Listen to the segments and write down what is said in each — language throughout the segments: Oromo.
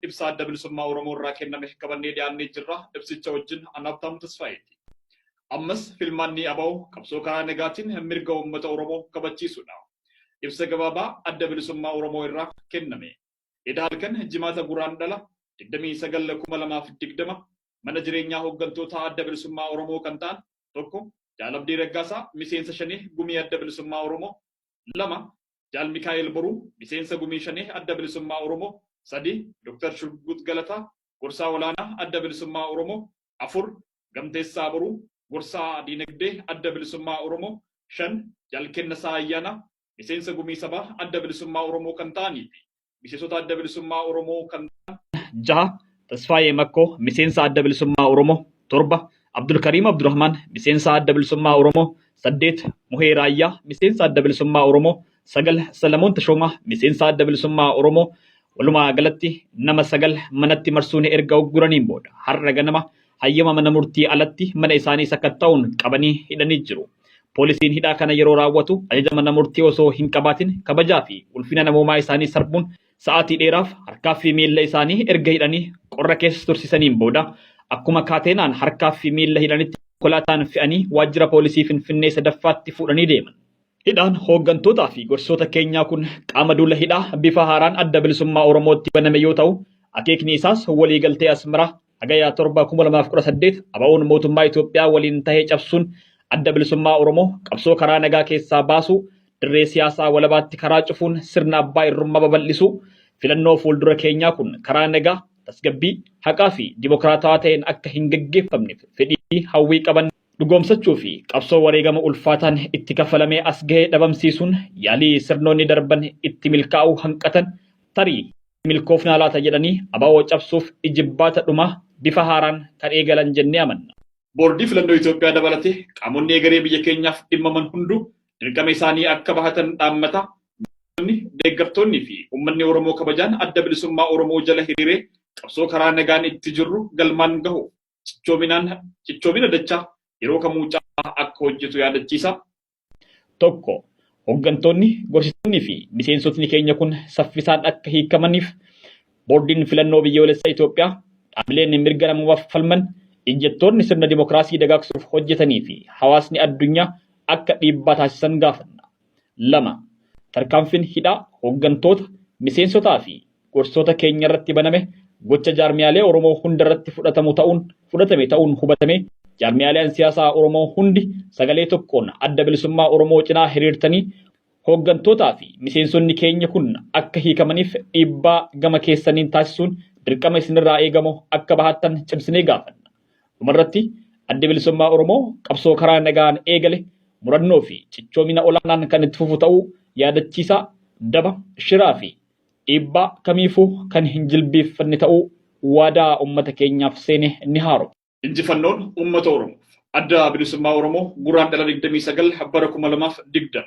Ibsa Adda Bilisummaa Oromoo irraa kenname qabannee dhiyaannee jirra. Ibsicha wajjin an Habtaamu Tasfaayeeti. Ammas filmaanni ABO qabsoo karaa nagaatiin mirga uummata Oromoo kabachiisuudha. Ibsa gabaabaa Adda Bilisummaa Oromoo irraa kenname. Eda halkan Jimaata Guraandhala 29,2020 mana jireenyaa hooggantoota Adda Bilisummaa Oromoo kan ta'an 1 Jaal Abdii Raggaasaa miseensa Shanee Gumii Adda Bilisummaa Oromoo, 2 Jaal Mikaa'el Boruu miseensa Gumii Shanee Adda Bilisummaa Oromoo, 3 Dr. Shugguut Galataa gorsaa olaanaa Adda Bilisummaa Oromoo, 4 Gamteessaa Boruu gorsaa diinagdee Adda Bilisummaa Oromoo, 5 Jaal Kennasaa Ayyaanaa miseensa Gumii Sabaa Adda Bilisummaa Oromoo kan ta'anii fi miseensota Adda Bilisummaa Oromoo kan ta'an 6 Tasfaayee Makkoo miseensa Adda Bilisummaa Oromoo, 7 Abdulkariim Abdurrahmaan miseensa Adda Bilisummaa Oromoo, 8 Muhee Raayyaa miseensa Adda Bilisummaa Oromoo, 9 Salamoon Tashoomaa miseensa Adda Bilisummaa Oromoo walumaa galatti nama 9 manatti marsuun erga ugguraniin booda har'a ganama hayyama mana murtii alatti mana isaanii sakatta'uun qabanii hidhanii jiru. Poolisiin hidhaa kana yeroo raawwatu ajaja mana murtii osoo hin qabaatin kabajaa fi ulfina namoomaa isaanii sarbuun sa'aatii dheeraaf harkaa fi miilla isaanii erga hidhanii qorra keessa tursiisaniin booda akkuma kaateenaan harkaa fi miilla hidhanitti konkolaataan fe'anii waajjira poolisii Finfinnee sadaffaatti fuudhanii deeman. Hidhaan hooggantootaa fi gorsoota keenyaa kun qaama duula hidhaa bifa haaraan Adda Bilisummaa Oromootti baname yoo ta'u, akeekni isaas waliigaltee Asmaraa Hagaya 7, 2018 ABOn mootummaa Itoophiyaa waliin tahee cabsuun Adda Bilisummaa Oromoo qabsoo karaa nagaa keessaa baasuu, dirree siyaasaa walabaatti karaa cufuun sirna abbaa irrummaa babal'isuu, filannoo fuuldura keenyaa kun karaa nagaa, tasgabbii, haqaa fi dimokiraatawaa ta'een akka hin gaggeeffamneef fedhii hawwii qaban dhugoomsachuu fi qabsoo wareegama ulfaataan itti kaffalamee as gahe dhabamsiisuun yaalii sirnoonni darban itti milkaa'uu hanqatan tarii milkoofnaa laata jedhanii ABO cabsuuf ijibbaata dhumaa bifa haaraan kan eegalan jennee amanna. Boordii Filannoo Itoophiyaa dabalatee qaamonni egeree biyya keenyaaf dhimmaman hunduu dirqama isaanii akka bahatan dhaammata. Miseensonni, deeggartoonni fi uummanni Oromoo kabajaan Adda Bilisummaa Oromoo jala hiriiree qabsoo karaa nagaan itti jirru galmaan gahuuf cichoominaan cichoomina dachaa yeroo kamuu caalaa akka hojjetu yaadachiisa. 1, Hoggantoonni, gorsitoonni fi miseensotni keenya kun saffisaan akka hiikamaniif Boordiin Filannoo Biyyoolessaa Itoophiyaa, dhaabileen mirga namoomaaf falman, ejjettoonni sirna dimokiraasii dagaagsuuf hojjetanii fi hawaasni addunyaa akka dhiibbaa taasisan gaafanna. 2, Tarkaanfiin hidhaa hoggantoota, miseensotaa fi gorsoota keenya irratti baname gocha jaarmiyaalee Oromoo hunda irratti fudhatamu ta'uun fudhatame ta'uun hubatamee jaarmiyaaleen siyaasaa Oromoo hundi sagalee tokkoon Adda Bilisummaa Oromoo cinaa hiriirtanii hooggantootaa fi miseensonni keenya kun akka hiikamaniif dhiibbaa gama keessaniin taasisuun dirqama isinirraa eegamu akka bahattan cimsinee gaafanna. Dhumarratti Addi Bilisummaa Oromoo qabsoo karaa nagaan eegale murannoo fi cichoomina olaanaan kan itti fufu ta'uu yaadachiisaa daba, shiraa fi dhiibbaa kamiifuu kan hin jilbiiffanne ta'uu waadaa uummata keenyaaf seene ni haaromsa. Injifannoon uummata Oromoof. Adda Bilisummaa Oromoo Guraandhala 29 bara 2020.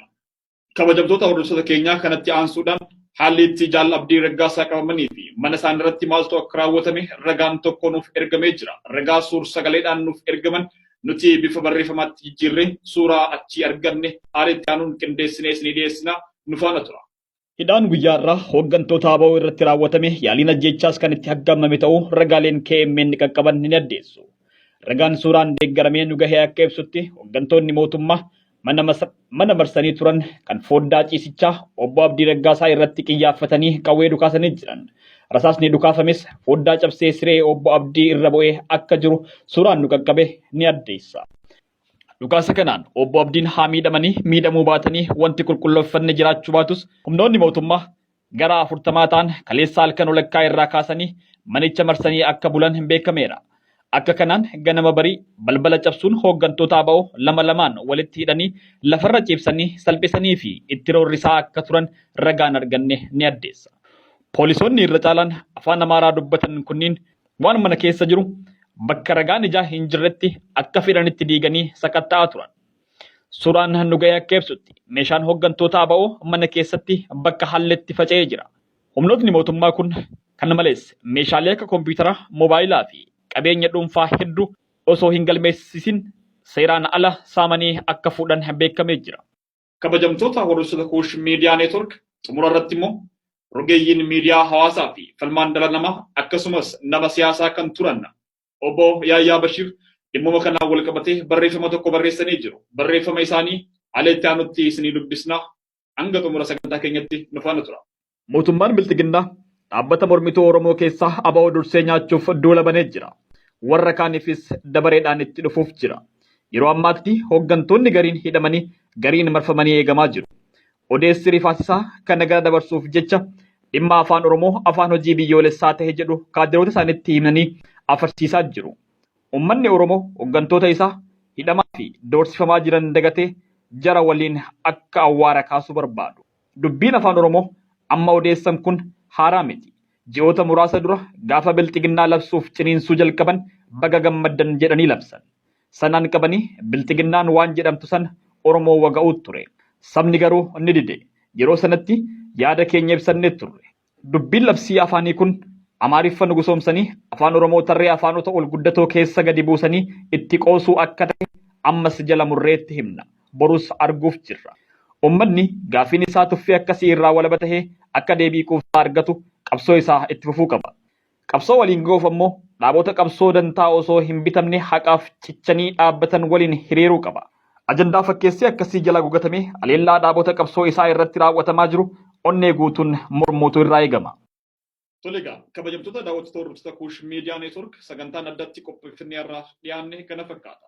Kabajamtoota hordoftoota keenyaa kanatti aansuudhaan haalli itti Jaal Abdii Raggaasaa qabamanii fi mana isaanii irratti maaltu akka raawwatame ragaan tokko nuuf ergamee jira. Ragaa suur sagaleedhaan nuuf ergaman nuti bifa barreeffamaatti jijjiirree suuraa achii arganne haala itti aanuun qindeessinee isinii dhiyeessina nu faana tura. Hidhaan guyyaa har'aa hooggantoota ABO irratti raawwatame yaaliin ajjeechaas kan itti aggaamame ta'uu ragaaleen KMN qaqqaban ni addeessu. Ragaan suuraan deeggaramee nu gahee akka ibsutti hooggantoonni mootummaa mana mana marsanii turan kan foddaa ciisichaa obbo Abdii Raggaasaa irratti qiyyaaffatanii qawwee dhukaasanii jiran. Rasaasni dhukaafames foddaa cabsee siree obbo Abdii irra bu'ee akka jiru suuraan nu qaqqabe ni addeessa. Dhukaasa kanaan obbo Abdiin haa miidhamanii miidhamuu baatanii wanti qulqulleeffanne jiraachuu baatus humnoonni mootummaa gara 40 ta'an kaleessa halkan walakkaa irraa kaasanii manicha marsanii akka bulan hin beekameera. Akka kanaan ganama barii balbala cabsuun hooggantoota ABO lama lamaan walitti hidhanii lafarra ciibsanii salphisanii fi itti roorrisaa akka turan ragaan arganne ni addeessa. Poolisoonni irra caalaan afaan Amaaraa dubbatan kunniin waan mana keessa jiru bakka ragaan ijaa hin jirretti akka fedhanitti diiganii sakatta'aa turan. Suuraan nu ga'e akka ibsutti meeshaan hooggantoota ABO mana keessatti bakka halletti faca'ee jira. Humnootni mootummaa kun kana malees meeshaalee akka kompiitara, moobaayilaa fi qabeenya dhuunfaa hedduu osoo hin galmeessisin seeraan ala saamanii akka fuudhan beekamee jira. Kabajamtoota hordoftoota Kuush Miidiyaa Neetwork xumura irratti immoo Rogeeyyiin miidiyaa hawaasaa fi falmaan dhala namaa akkasumas nama siyaasaa kan turan Obbo Yaayyaa Bashiir dhimmuma kanaan wal qabatee barreeffama tokko barreessanii jiru. Barreeffama isaanii haala itti aanutti isinii dubbisna. Hanga xumura sagantaa keenyatti nu faana tura. Mootummaan Bilxiginnaa dhaabbata mormituu Oromoo keessaa ABO dursee nyaachuuf duula banee jira. Warra kaaniifis dabareedhaan itti dhufuuf jira. Yeroo ammaatti hooggantoonni gariin hidhamanii gariin marfamanii eegamaa jiru. Odeessi rifaasisaa kana gara dabarsuuf jecha dhimma Afaan Oromoo afaan hojii biyyoolessaa tahe jedhu kaadiroota isaanitti himanii afarsiisaa jiru. Ummanni Oromoo hoggantoota isaa hidhamaa fi doorsifamaa jiran dagatee jara waliin akka awwaara kaasu barbaadu. Dubbiin Afaan Oromoo amma odeessan kun haaraa miti. Ji'oota muraasa dura gaafa Bilxiginnaa labsuuf ciniinsuu jalqaban baga gammaddan jedhanii labsan. Sanaan qabanii Bilxiginnaan waan jedhamtu sana Oromoo waga'uut ture. Sabni garuu ni dide. Yeroo sanatti yaada keenya ibsannee turre. Dubbiin labsii afaanii kun Amaariffa nugusoomsanii Afaan Oromoo tarree afaanota ol guddatoo keessa gadi buusanii itti qoosuu akka ta'e ammas jala murree itti himna. Borus arguuf jirra. Ummanni gaaffiin isaa tuffii akkasii irraa walaba tahee akka deebii quubsaa argatu qabsoo isaa itti fufuu qaba. Qabsoo waliin ga'uuf ammoo dhaabota qabsoo dantaa osoo hin bitamne haqaaf cichanii dhaabbatan waliin hiriiruu qaba. Ajandaa fakkeessii akkasii jala gugatamee haleellaa dhaabota qabsoo isaa irratti raawwatamaa jiru onnee guutuun mormuutu irraa eegama. Tole egaa kabajamtoota daawwattoota hordoftoota Kuush Miidiyaa Neetwork sagantaan addatti qopheeffannee har'aaf dhiyaanne kana fakkaata.